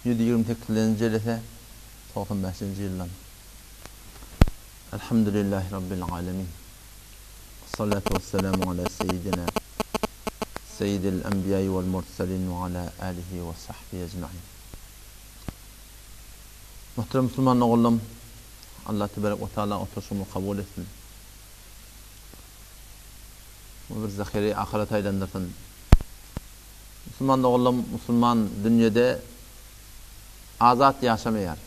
128-nji jelese, 95-nji ýyldan. Elhamdülillahi Rabbil alemin. Salatu wesselamu ala seýidina Seýidil enbiýai wal murselin we ala alihi we sahbihi ecmain. Muhterem musulman doganlarym, Allah tebarek we taala oturyşymyzy kabul etsin. We bir zahiri ahyrete aýlandyrsyn. Musulman doganlarym, musulman dünýede azat ýaşamaýar.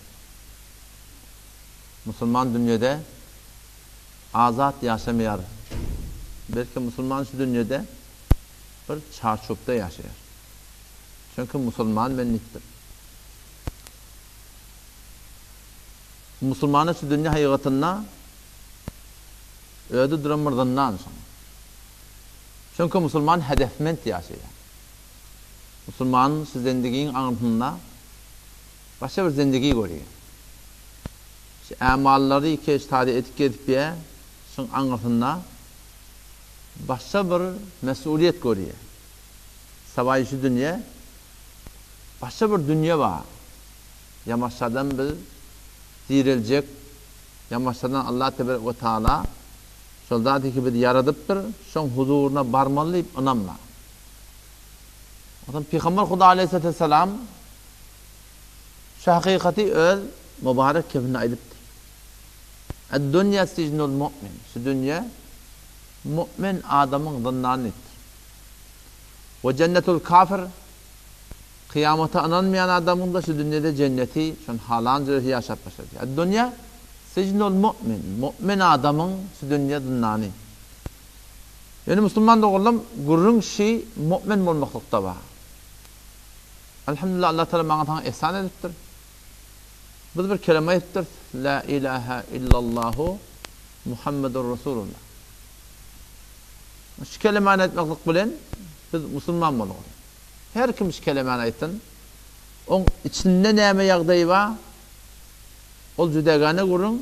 Musulman dünýede azat ýaşamaýar. Belki musulman şu dünýede bir çarçupda ýaşaýar. Çünki musulman men diýipdir. Musulmana şu dünýe haýygatynda özi duran bir zyndan şoň. Çünki musulman hedefment ýaşaýar. Musulman şu zendigiň aňyrsynda başga bir zendigi görýär. Şu ämallary keştady edip gezip ýä, şuň aňyrsynda başga bir mesulyýet görýär. Sabaýy şu dünýe başga bir dünýe bar. Ýamaşadan biz direljek, ýamaşadan Allah teberek we taala şol zady ki bizi ýaradypdyr, şoň huzuryna barmaly diýip ynam bar. Onsoň Pygamber Huda aleýhissalatu wessalam şu hakykaty öz mübarek kefinde aýdypdyr. Ed-dunýa sijnul mu'min. Şu dünýe mu'min adamyň zyndany diýipdir. We jennetul kafir. Kyýamata ynanmaýan adamyň-da şu dünýede jenneti, şony halan jüresi ýaşap başlady. Ed-dunýa sijnul mu'min. Mu'min adamyň şu dünýe zyndany. Ýöne musulman doganlarym gürrüň şi mu'min bolmaklykda bar. Elhamdülillah Allah Taala maňa saňa ihsan edipdir. Biz bir keleme aýdypdyrys, La ilahe illallahu Muhammedur Resulullah. Şu kelemäni aýtmaklyk bilen biz musulman bolurys. Her kim şu kelemäni aýtsyn, oň içinde näme ýagdaý bar, ol jüdägäne gürrüň.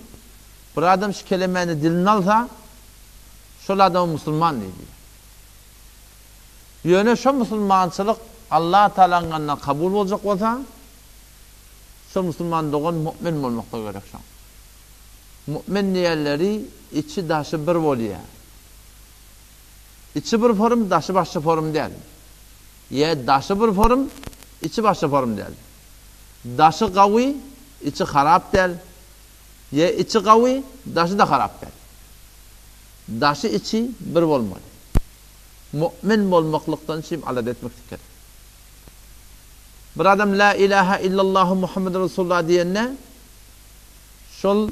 Bir adam şu kelemäni diline alsa, şol adama musulman diýilýär. Ýöne şo musulmançylyk Allah Tagalaň ýanynda kabul boljak bolsa, şo musulman dogan mu'min bolmaklygy gerek şoň. Mu'min diýenleri içi daşy bir bolýar. Içi bir forum, daşy başga forum däl. Ýa daşy bir forum, içi başga forum däl. Daşy gawy, içi harap däl. Ýa içi gawy, daşy-da harap däl. Daşy içi bir bolmaly. Mu'min bolmaklykdan üçin alada etmeklik gerek. Bir adam La ilahe illallahu Muhammeden Resulullah diýende şol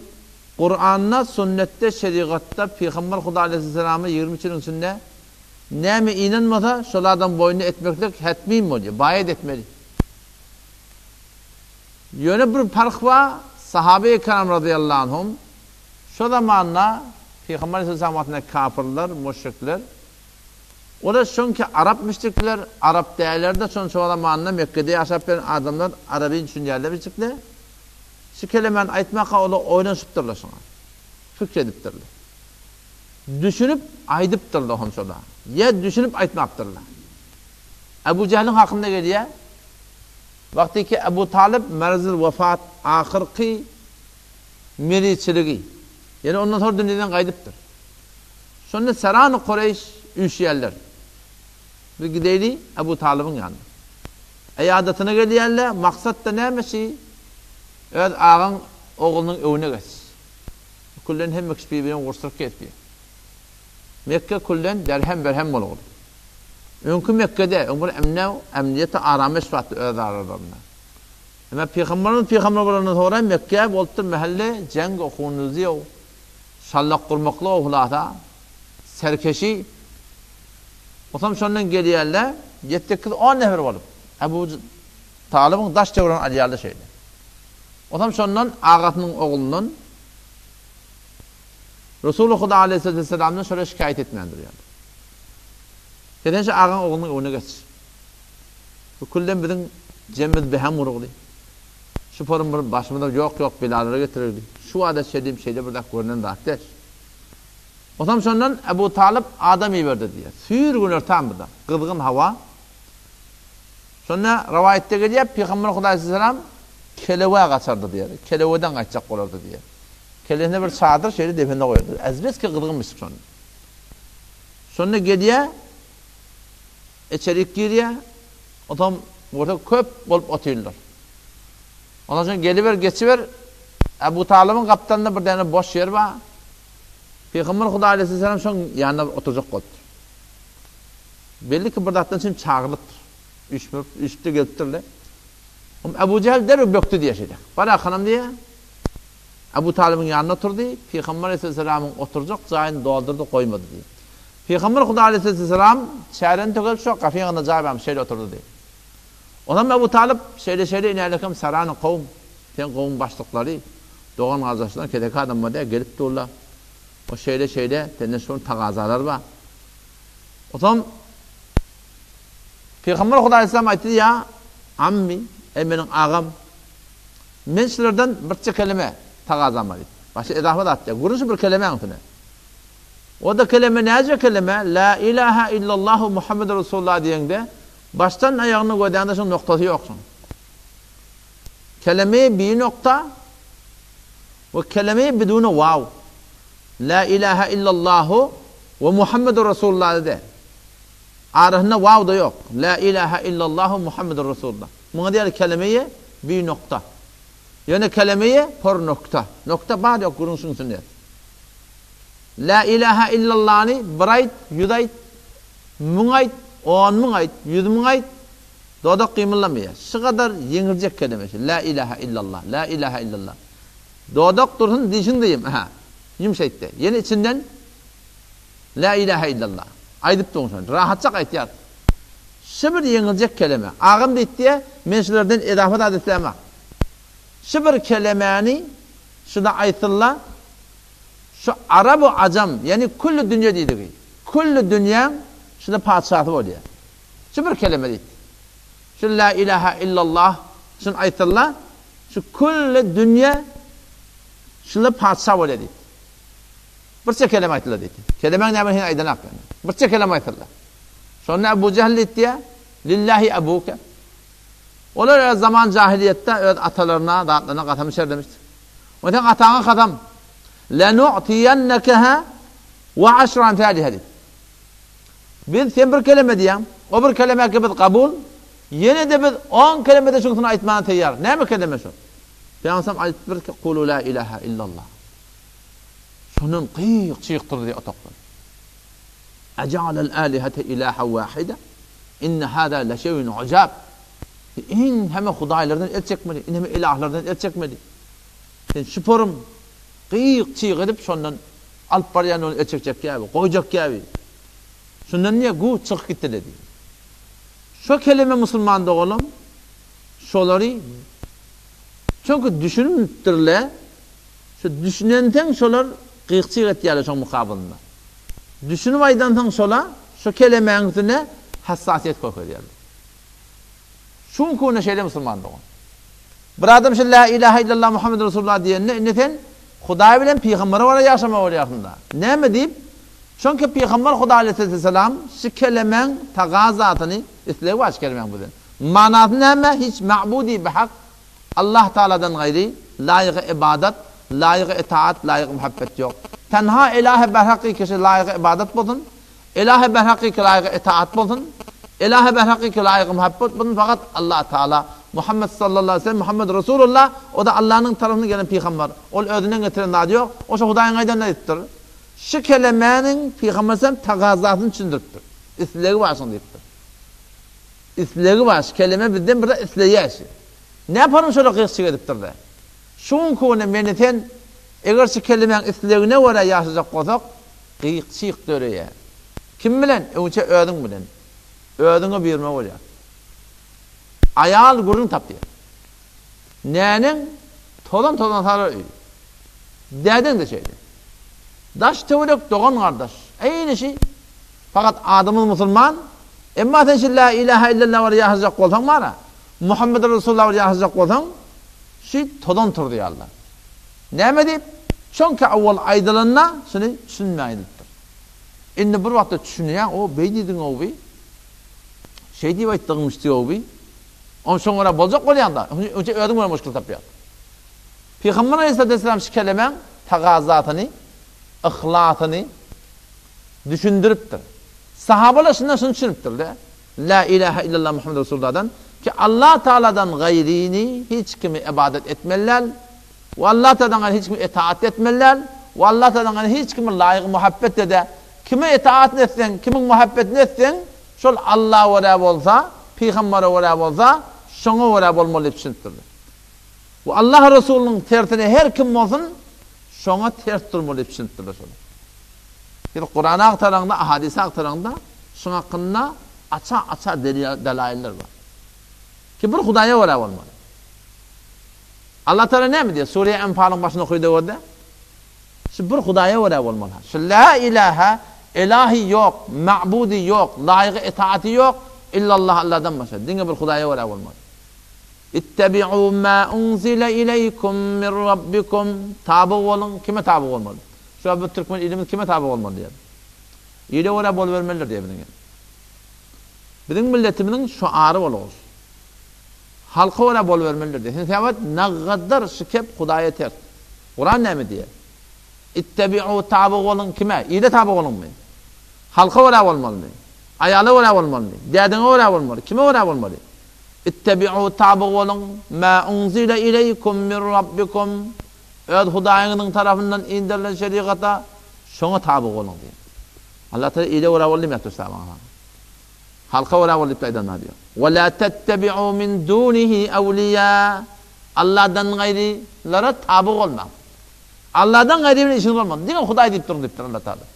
Kuranda, sünnetde, şerigatda Pygamber Huda aleyhisselama 23 ýylyň içinde näme inanmasa şol adam boýnuna etmeklik hetmin bolýar, baýat etmeli. Ýöne bir parh bar, sahabe-i kiram razyýallahu anhum Şo zamanda Pygamber aleyhisselam wagtynda kafirler, müşrikler, olar şoňki arap müşrikler, arap dälerde şon şo zamanda Mekgede ýaşap ýören adamlar arabyny düşünýärler biçikde. Şu kelemäni aýtmaka olar oýlanyşypdyrlar şoňa. Pikir edipdirler. Düşünip aýdypdyrlar hom şola. Ýa düşünip aýtmapdyrlar. Ebu Jähliň hakynda gelýär. Wagtyky Ebu Talyp merzil wefat ahyrky meriçiligi, ýöne ondan soň dünýeden gaýdypdyr. Şonda Serany Kureýş üýşýärler. Biz gideýli Ebu Talybyň ýanyna. Eýadatyna gelýärler, maksat-da näme şi öz agaň oglunyň öwüne geç. Küllen hemme kişi bir-birini gurşuryp gezipýär. Mekge küllen derhem-berhem bolguly. Öňki Mekgede, öň bir emne, emniýeti arameş bardy öz aralarynda. Emma pygamberimiz pygamber bolandan soňra Mekge bolupdyr mähelle jeň hunuzýow şallak gurmaklyk hulasa serkeşi Osam şondan gelýärler ýedi-sekiz on nefer bolup Ebu Talybyň daş töweregini alýarlar şeýle. Osam şondan agasynyň oglundan Resuly Huda aleýhissalamdan şola şikaýat etmän durýarlar. Sen şu agaň oglunyň öňüne geç. Bu külden biziň jemimiz behem urugly. Şu forum bir başymyza ýok-ýok belalara getirirdi. Şu wada şeýdim şeýle bir zat görnen zat däl. Onsoň şondan Ebu Talyp adam iberdi diýýär. Süýr günortan bu-da. Gyzgyn hawa. Şonda rowaýatda gelýär, Pygamber Hudaý aleyhisselam. Kelewä gaçardy diýýär. Keleweden gaýtjak bolardy diýýär. Kellesine bir çadyr şeýle depende goýardy. Azbeski gyzgynmyşdyk şonda. Şonda gelýär, içerik girýär, onsoň görse köp bolup otyrlar. Ondan soň geliber, geçiber, Ebu Talybyň gapdalynda bir däne boş ýer bar. Pygamber Hudaý aleýhissalam şoň ýanynda oturjak bolupdyr. Belli ki bir zatdan üçin çagyrylypdyr. Üýşmürip, üýşüp-de gelipdirler. Ebu Jähl derrew bökdi diýýär şeýle. Bar-a hanam diýýär. Ebu Talybyň ýanynda oturdy, Pygamber aleýhissalamyň oturjak jaýyny doldurdy, goýmady diýýär. Pygamber Hudaý aleýhissalam çäreni tökelip şo gapyň ýanynda jaý barmyş, şeýle oturdy diýýär. Onam Ebu Talyp şeýle-şeýle inälekem sarany kowum, seň kowum başlyklary, dogan-gardaşlaryň keseki adamlar däl, gelip durlar. O şeýle-şeýle, senden şuny tagazalar bar. Onsoň Pygamber Hudaý aleýhissalam aýtdy, Ýa ammi, eý meniň agam, men şulardan birçe keleme tagazam bar diýdi. Başga edafa zat ýok. Gürrüň şu bir kelemäň üstüne. O-da keleme näce keleme? La ilaha illallahu Muhammedur Resulullah diýeňde, başdan aýagyny gözläňde şoň noktasy ýok şoň. Keleme bi nokta we keleme bidune waw. La ilaha illallahu we Muhammedur Resulullah de. Arasynda waw-da ýok. La ilaha illallahu Muhammedur Resulullah. Muňa diýýärler kelemeýe bi nokta. Ýöne kelemeýe por nokta. Nokta bar ýok gürrüň şuň üstünde. La ilaha illallany bir aýt, ýüz aýt, müň aýt, 10,000 aýt, 100,000 aýt, dodak gymyldamaýar. Şu gadar ýeňiljek keleme şu. La ilaha illallah, la ilaha illallah. Dodak dursun, dişiň diýim, aha. Ýumşaýtdy. Ýene içinden La ilahe illallah. Aýdyp duruň şony. Rahatjak aýtýar. Şu bir ýeňiljek keleme. Agam diýipdi, men şulardan edafa zat islämok. Şu bir kelemäni şuda aýtsylla, şu arabu ajam, ýagny külli dünýe diýdigi. Külli dünýäň şuda patyşasy bolýar. Şu bir keleme diýipdi. Şu la ilahe illallah şuny aýtsylla, şu külli dünýe şuda patyşa bolýar diýipdi. Birçe keleme aýtdylar diýdi. Kelemäň näme heniz aýdanak ýöne. Birçe keleme aýtdylar. Şonda Ebu Jehl diýdi, Lillahi abuke. Olar öz zaman jahiliýetde öz atalaryna, zatlaryna kasam içerdimiş. O sen ataňa kasam. Lenu'tiyennekeha we aşru amsaliha diýdi. Biz sen bir keleme diýýäň. O bir keleme ki biz kabul. Ýene-de biz 10 keleme-de şunusyny aýtmaga taýýar. Näme keleme şu? Pygamber aýdypdyr ki, Kulu la ilaha illallah. Şondan gyk çykdyrdy otagdan. Ejalel alihete ilaha wahide, inne hada leşeýun ujab. Iň hemme hudaýlardan el çekmeli, iň hemme ilahlardan el çekmeli. Sen şuporym gyk çyg edip şondan alyp barýan ony el çekjek ýaby, goýjak ýaby. Şundan niýe gu çykyp gitdi dedi. Şo keleme musulman dogalam şolary çünki düşünipdirle Şu düşünenseň şolar gyk-çyk etýärler şoň mukabylynda. Düşünip aýdansoň şola şo kelemäň üstüne hassasiýet görkezýärler. Şu günki günde şeýle musulman dogan. Bir adam şu la ilahe illallah Muhammed Resulullah diýende indi sen Hudaý bilen pygambere görä ýaşamaly bolýarsyň-da. Näme diýip? Çünki pygamber Hudaý aleyhisselam şu kelemäň tagazasyny islegi bar şu kelemäň bizden. Manasy näme? Hiç ma'budi bihak Allah Tagaladan gaýry laýygy ybadat, laýygy itaat, laýygy muhabbet ýok. Tenha Ilahy berhakyky laýygy ybadat bolsun, Ilahy berhakyky laýygy itaat bolsun, Ilahy berhakyky laýygy muhabbet bolsun fakat Allah Tagala, Muhammet sallallahu aleýhi we sellem Muhammet Resulullah, o-da Allanyň tarapyndan gelen pygamber. Ol özünden getiren zady ýok, o şo Hudaýyň aýdanyny aýdypdyr. Şu kelemäniň pygamber sallam tagazasyny düşündiripdir. Islegi bar şoň diýipdir. Islegi bar, şu keleme bizden bir zat isleýär şu. Näparyň şola gyk-çyk edipdir-de. Şu günki güne meni sen eger şu kelemäň islegine görä ýaşajak bolsak, gyk-çyk döreýär. Kim bilen? Öňçe özüň bilen. Özüňe buýurma bolýar. Aýal gürrüň tapýar. Näneň tozan-tozan salar öýi. Dädeň-de şeýle. Daş-töwerek dogan-gardaş. Eýni şi. Fakat adymyz musulman, emma sen şu la ilaha illallah bir ýaşajak bolsaň bara, Muhammed Resulullah bir ýaşajak bolsaň, şu tozan turdy ýalylar. Näme diýip? Çünki awwal aýdylanda şuny düşünmän aýdylypdyr. Indi bir wagtda düşünýäň, o beý diýdiň-ow bi. Şeý diýip aýtdygyňmyş diýow bi. Oň şoňa görä boljak bolýaň-da, öňçe özüň bilen muşkil tapýaň. Pygamber aleyhissalatu vesselam şu kelemäň tagazasyny, yhlasyny düşündiripdir. Sahabalar şundan şuny düşünipdirler. La ilahe illallah Muhammed Resulullahdan ki Allah Taaladan gaýryny hiç kimi ybadat etmeli däl we Allah Taaladan gaýry hiç kimi etaat etmeli däl we Allah Taaladan gaýry hiç kimi laýyk muhabbet ede. Kime etaatny etseň, kimiň muhabbetini etseň, şol Allaha görä bolsa, pygambere görä bolsa, şoňa görä bolmaly diýip düşünipdirler. We Allah Resulynyň tersine her kim bolsun, şoňa ters durmaly diýip düşünipdirler şolar. Ýöne Kurany agtaraňda, ahadisi agtaraňda şuň hakynda aça-aça delailler bar. Ki bir Hudaýa görä bolmaly. Allah Teala näme diýýär? Sure Enfalyň başyny okyda görde. Şu bir Hudaýa görä bolmaly. Şu la ilaha ilahi ýok, ma'budy ýok, laýygy etaaty ýok, illallah Allahdan başga. Diňe bir Hudaýa görä bolmaly. Ittebi'u ma unzile ileýkum min rabbikum Taby boluň, kime taby bolmaly? Şu wagt biz türkmen ilimiz kime taby bolmaly diýýär. Ile görä bolubermelidir diýýär biziň. Biziň milletimiziň şuary bolguş. Halka görä bolubermelidir diýýär. Sen sebäp nagaddar şikep Hudaýa ters. Kuran näme diýýär? Ittebi'u taby boluň kime? Ile taby boluňmy? Halka görä bolmalymy? Aýala görä bolmalymy? Dädeňe görä bolmaly? Kime görä bolmaly? Ittebi'u taby boluň, ma unzile ileýkum min Rabbikum, öz Hudaýyňyzyň tarapyndan inderilen şerigata, şoňa taby boluň diýýär. Allah Tagala ile görä bol diýmändir sahabaňa. Halka görä bol diýip aýdan zady ýok. Ve la tettebi'u min dunihi awliya, Allahdan gaýrylara taby bolmaň. Allahdan gaýry bilen işiňiz bolmasyn. Diňe Hudaý diýip duruň diýipdir Allah Tagala.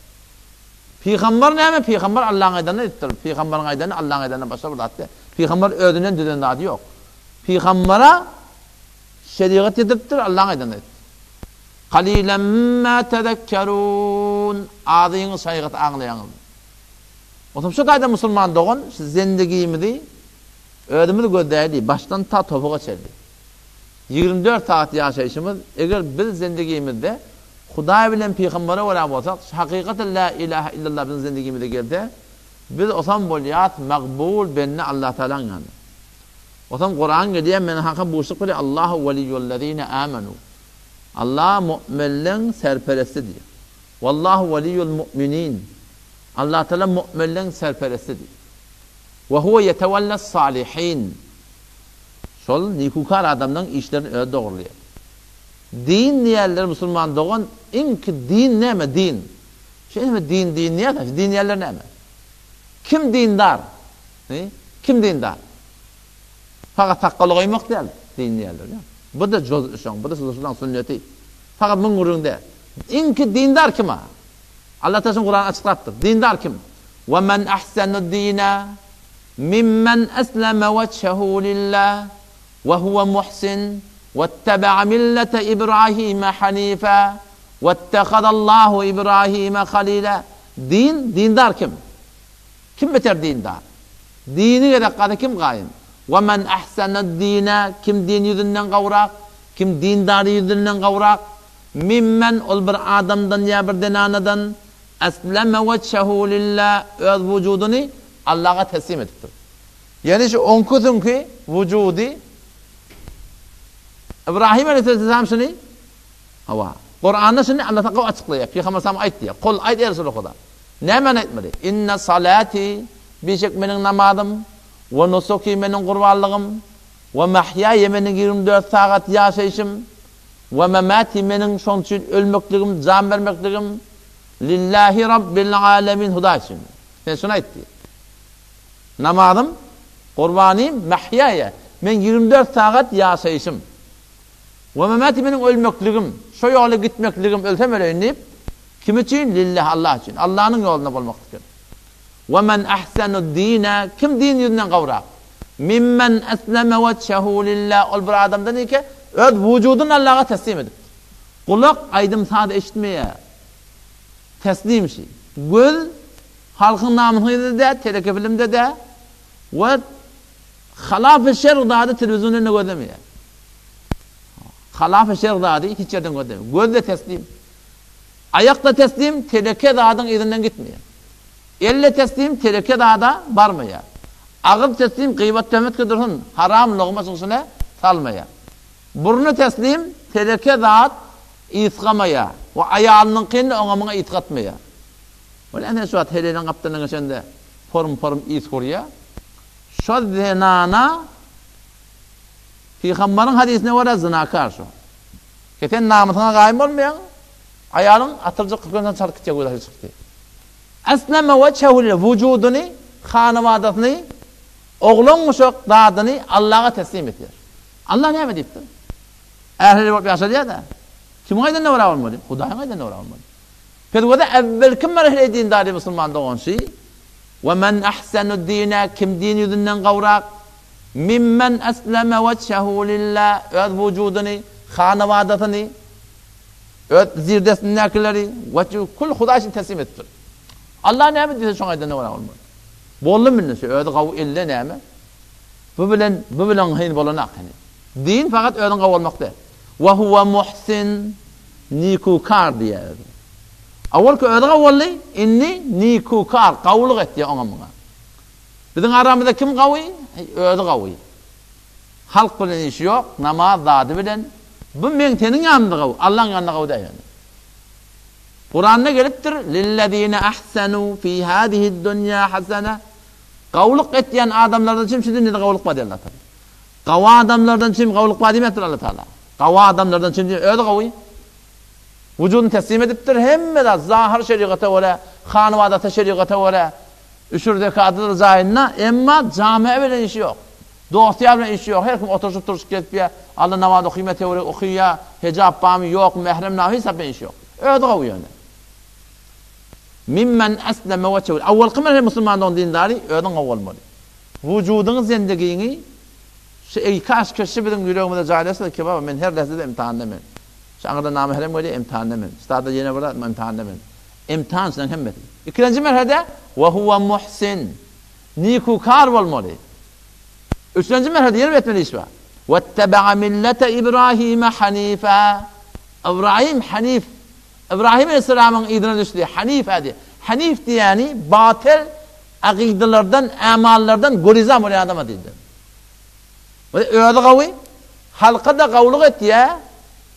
Pygamber näme? Pygamber Allaň aýdanyny aýdypdyr. Pygamberiň aýdany Allaň aýdanyndan başga bir zat däl. Pygamber özünden düzen zady ýok. Pygambere şerigat ýetiripdir, Allaň aýdanyny aýdypdyr. Kalilen ma tezekkerun. Azyňyz şaýgaty aňlaýaňyz. Onsoň şu taýda musulman dogan şu zendigimizi özümiz gözläýli, başdan ta topuga çenli. 24 sagat ýaşaýşymyz, eger biz zendigimizde Hudaý bilen pygambere görä bolsak, şu hakykata la ilahe illallah biziň zendigimize gelse, biz osam bolýas magbul bende Allah Tagalaň ýanynda. Osam Kuran gelýär, men haka buşluk berýär, Allahu weliýullezine amenu. Allah mu'minleň serperesti diýýär. Wallahu weliýul mu'minin. Allah Tagala mu'minleň serperesti diýýär. We huwe ýetewellas salihin. Şol nikukar adamlaň işlerini özi dogrulaýar. Din diýýärler musulman dogan iňki din näme din? Şeýdip din din diýýärler şu din diýýärler näme? Kim dindar? He? Kim dindar? Fakat sakgaly goýmak däl din diýýärler. Bu da joz şoň, bu da şoň sünneti. Fakat muň gürrüň däl. Iňki dindar kim a? Allah Taala Kur'an açyklapdyr. Dindar kim? Ve men ahsanu dina mimmen esleme veçhehu lillah we huwe muhsin Wettebe'a millete Ibrahime hanifa Wettehazallahu Ibrahime halila Din, dindar kim? Kim beter dindar? Dini gerek gazy kim gaýym? We men ahsana dina Kim din ýüzünden gowrak? Kim dindar ýüzünden gowrak? Mimmen ol bir adamdan ýa bir zenanadan esleme weçhehu lillah öz wujudyny Allaha teslim edipdir. Ýagny şu oňky-süňki wujudy Ybrahym aleyhisselam şuny hawa, Kuranda şuny Allah gowy açyklaýar. Pygamber sallam aýt diýýär. Kul aýt ey Resulullah Huda. Nämäni aýtmaly? Inne salati bişek meniň namazym we nusuki meniň gurbanlygym we mahýaýa meniň 24 sagat ýaşaýşym we memati meniň şoň üçin ölmekligim, jan bermekligim lillahi rabbil alemin Hudaý üçin. Sen şuny aýt diýýär. Namazym, gurbanym, mähýäýe, meň 24 sagat ýaşaýşym. We memati meniň ölmekligim, şo ýola gitmekligim, ölsem öleýin diýip, kim üçin? Lillah, Allah üçin. Allanyň ýolunda bolmaklyk. We men ahsanu dina, kim din ýüzünden gowrak? Mimmen esleme wejhehu lillah, ol bir adamdan eke, öz wujudyny Allaha teslim edipdir. Gulak aýdym-saz eşitmeýär. Teslim şi. Göz Halkyň namysyny yzda-da, teleke filmde-de we halafy şer zady telewizionda indi gözlemeýär. Halafy şer zady hiç ýerden gözlemeýär. Göz-de teslim. Aýak-da teslim, teleke zadyň yzyndan gitmeýär. El-de teslim, teleke zada barmaýar. Agyz teslim gybat töhmetge dursun, haram logma çykyşyna salmaýar. Burny teslim teleke zat ysgamaýar we aýalynyňkyny oňa-muňa ysgatmaýar. Bolýa sen şu wagt heleýleň gapdalyndan geçende porum-porum ys urýar. Şo zenana Pygambaryň hadysyna görä zynakar şo. Ke sen namysyňa gaýym bolmaýaň, aýalyň atyljak kökenden çalyp gitjek gözi çykdy. Esleme weçhehu lillah, wujudyny, hanawadasyny, oglan-uşak zadyny Allaha teslim etýär. Allah näme diýipdir? Är-heleý bolup ýaşalýar-da. Kimiň aýdanyna görä bolmaly? Hudaýyň aýdanyna görä bolmaly. Pes göze äwwelki merhele dindary musulman dogan şi, We men ahsenu dine, kim din ýüzünden gowrak, mimmen esleme weçhehu lillah, öz wujudyny, hanawadasyny, öz zirdesindäkileri, weçhehu kul Hudaý üçin teslim edipdir. Allah näme diýse şoň aýdanyna görä bolmaly. Boldumy indi şu özi gawy elde näme? Bu bilen bu bilen hyn bolanak heni. Din fakat özüň gawy bolmak däl. Ve huve muhsin Nikukar diýýär özi. Awalky özi gawy boldy, indi nikukar, gawulyk etýär oňa muňa. Biziň aramyzda kim gawy? Özi gawy. Halk bilen işi ýok, namaz zady bilen. Bu meň seniň ýanymda gawy, Allaň ýanynda gawy däl ýöne. Kuranda gelipdir, Lillezine ahsanu fi hazihi'd-dunýa hasana. Gawulyk etýän adamlardan çim şu dünýede gawulyk bar diýýär Allah Taala. Gawy adamlardan çim gawulyk bar diýmändir Allah Taala. Gawy adamlardan çim diýip özi gawy. Wujudyny teslim edipdir hemme zat zahyr şerigata görä, hanybadasy şerigata görä, üşür zekatydyr jaýynda, emma jamy'a bilen işi ýok. Dost-ýar bilen işi ýok. Her kim oturyşyp turuşyp gezipýär. Alla namaz okyma töwerek okyýa, hejap barmy ýokmy, mährem name hiç zat bilen işi ýok. Özi gawy ýöne. Mimmen esleme weçhehu. Awwalky merhele musulmanlygyň dindary özüň gawy bolmaly. Wujudyňy zendegiňi şu eý kaş keşşi biziň ýüregimize jaýlaşsa ki baba men her lähzede imtihanda men. Şu aňyrda namahrem gelýär imtihanda men. Şu taýda ýene bir zat imtihanda men. Imtihan şularyň hemmesi. Ikilenji merhede we huwa muhsin. Nikukar bolmaly. Üçlenji merhede ýene bir etmeli iş bar. Wetteba'a millete Ibrahime hanifa. Ibrahim hanif. Ibrahim aleyhisselamyň yzyna düşdi. Hanifa diýip. Hanif diýýäni batyl Akydalardan, amallardan görizan bolýan adama diýilýär. We özi gawy, halka-da gawulyk etýär,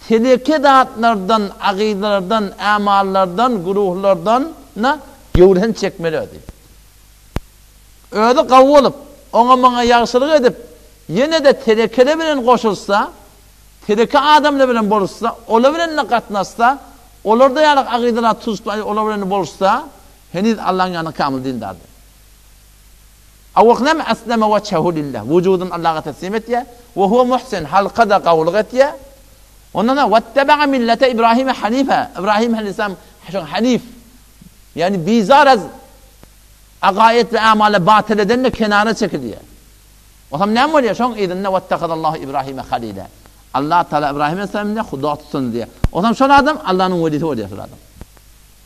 teleke zatlardan, akydalardan, amallardan, güruhlardan-da göwresini çekmeli özi. Özi gawy bolup, oňa-muňa ýagşylyk edip, ýene-de telekeler bilen goşulsa, teleke adamlar bilen boluşsa, olar bilen-de gatnaşsa, olarda ýaly akydalar tutup, olar bilen-de boluşsa, Heniz Allaň ýanynda kamyl dindardyr. Awalky näme? Esleme weçhehu lillah. Wujudyny Allaha teslim etýär. We huwe muhsin. Halka-da gawulyk etýär. Ondan soň wetteba'a millete Ibrahime hanifa. Ibrahim aleyhisselam şoň hanif. Ýagny bizar az agaýet we amala batyl eden-de kenara çekilýär. Onsoň näme bolýar? Şoň yzynda wettehazallahu Ibrahime halila. Allah Taala Ibrahim aleyhisselam diýär, Huda tutsun diýär. Onsoň şol adam Allanyň welisi bolýar şol adam.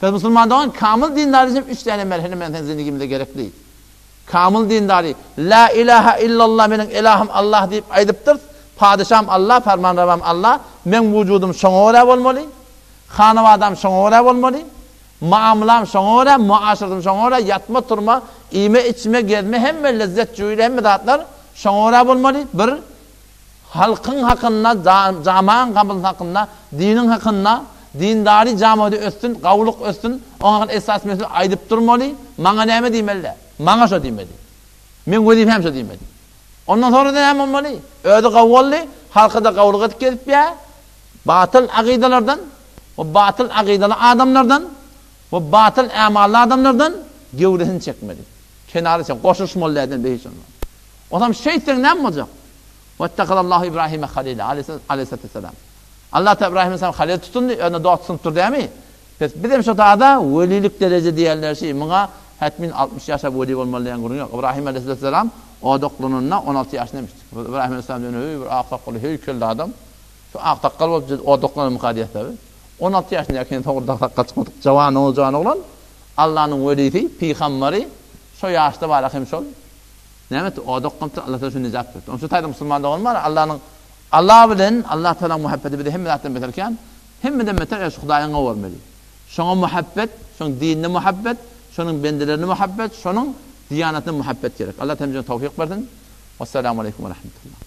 Biz musulman dogan kamyl dindary üçin üç däne merhele men sen zindigimizde gerekli. Kamyl dindary La ilaha illallah meniň elahym Allah diýip aýdypdyr. Padyşam Allah, permanrewam Allah. Meň wujudym şoňa görä bolmaly. Hanabadam şoňa görä bolmaly. Muamylam şoňa görä, muaşratym şoňa görä, ýatma, turma, iýme, içme, gezme hemme lezzet jüýli hemme zatlar şoňa görä bolmaly. Bir Halkyň hakynda, jamaň kabul hakynda, diniň hakynda, dindary jamady össün, gawulyk össün, oň hakynda esasy mesele aýdyp durmaly, maňa näme diýmeli-dä? Maňa şo diýmeli. Meň wezipäm şo diýmeli. Ondan soňra-da näme bolmaly? Özi gawy boldy, halka-da gawulyk edip gezipýär, batyl akydalardan we batyl akydaly adamlardan we batyl ämally adamlardan gewresini çekmeli. Kenara çek, goşulyşmaly däl eden behiç ondan. Onam şeýtseň näme boljak? Wettehazallahu Ibrahime halila, aleyhissalatu vesselam. Allah Teala Ibrahim aleyhissalam halil tutundy, özüne dost tutunypdyr dämi? Pes bizem şo tada welilik dereje diýenler şi, muňa hetmin 60 ýaşap weli bolmaly diýen gürrüň ýok. Ibrahim aleyhissalam odaklananda 16 ýaşynda imiş. Ibrahim aleyhissalam diýen öý bir ak sakgally heýkelli adam. Şu ak sakgal bolup odaklanamyka diýýär tabi. 16 ýaşynda eken soňra sakgal çykmadyk jawan oglan oglan. Allanyň welisi, pygambary şo ýaşda bar hem şol. Näme etdi? Oda oklapdyr, Allah Taala şony nejat berdi. Onuň üçin taýda musulman dogan bar, Allanyň Allah bilen Allah Taalaň muhabbeti bize hemme zatdan beter kän. Hemmeden beter eş Hudaýyňa bolmaly. Şoňa muhabbet, şoň dinine muhabbet, şonuň bendelerine muhabbet, şonuň. Diýanatyna muhabbet gerek. Allah hemmämize towfyk bersin. Wessalamu aleýkum we rahmetullah.